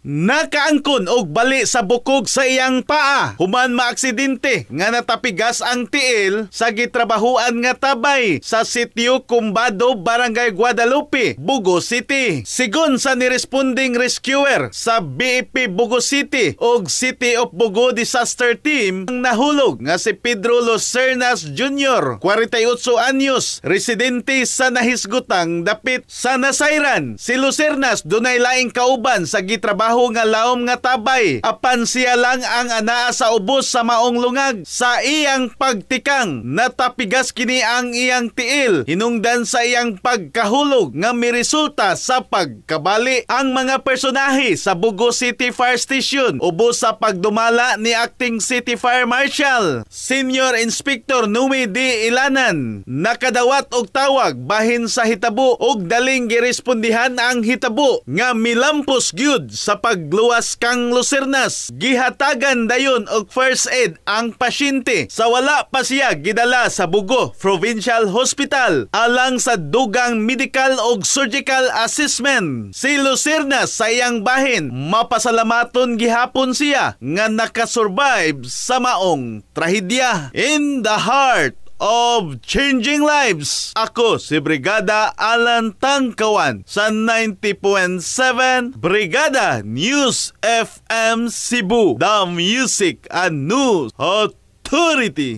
Nakaangkon og bali sa bukog sa iyang paa human maaksidente nga natapigas ang tiil sa gitrabahuan nga tabay sa Sitio Kumbado, Barangay Guadalupe, Bogo City. Sigon sa niresponding rescuer sa BFP Bogo City og City of Bogo Disaster Team, ang nahulog nga si Pedro Lucernas Jr., 48 anyos, residente sa nahisgutang dapit sa Nasayran. Si Lucernas dunay laing kauban sa gitrabaho nga laom nga tabay, apan siya lang ang anaa sa ubos sa maong lungag. Sa iyang pagtikang, natapigas kini ang iyang tiil hinungdan sa iyang pagkahulog nga miresulta sa pagkabali. Ang mga personahe sa Bogo City Fire Station, ubos sa pagdumala ni Acting City Fire Marshal Senior Inspector Numi D. Ilanan, nakadawat og tawag bahin sa hitabo og daling girespondihan ang hitabo nga milampos gyud sa pagluwas kang Lucernas. Gihatagan dayon og first aid ang pasyente sa wala pa siya gidala sa Bogo Provincial Hospital alang sa dugang medical og surgical assessment. Si Lucernas, sa iyang bahin, mapasalamaton gihapon siya nga nakasurvive sa maong trahedya. In the heart of changing lives, ako si Brigada Alan Tangkawan sa 90.7 Brigada News FM Cebu, the Music and News Authority.